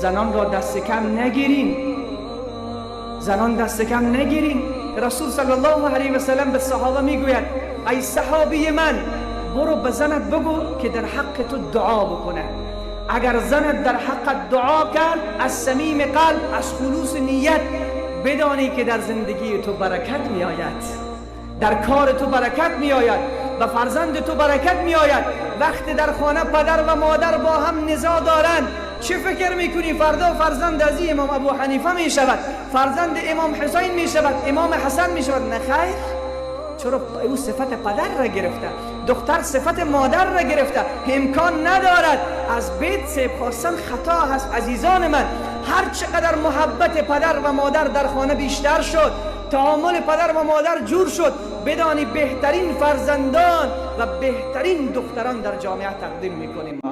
Занонро дасти кам нагирин, занон дасти кам нагирин. Расул саллаллоҳу алайҳи васаллам ба саҳоба мегӯяд: эй саҳобии ман, бирав ба занат бигӯ, ки дар ҳаққи ту дуо бикунад. Агар занат дар ҳаққат дуо кард аз самими қалб, аз хулуси ният, бидонӣ, ки дар зиндагии ту баракат меояд, дар кори ту баракат меояд, ба фарзанди ту баракат меояд. Вақте дар хона падар ва модар бо ҳам низоъ доранд, чӣ фикр мекунӣ? Фардо фарзанд аз ин Имом Абӯҳанифа мешавад, фарзанди Имом Ҳусайн мешавад, Имом Ҳасан мешавад? Не, хайр. Чаро? Ӯ сифати падарро гирифта, духтар сифати модарро гирифта. Имкон надорад аз бет себ хостан, хато аст, азизони ман. Ҳар чӣ қадар муҳаббати падар ва модар дар хона бештар шуд, таомули падар ва модар ҷур шуд, бидонӣ, беҳтарин фарзандон ва беҳтарин духтарон дар ҷомеа тақдим мекунем.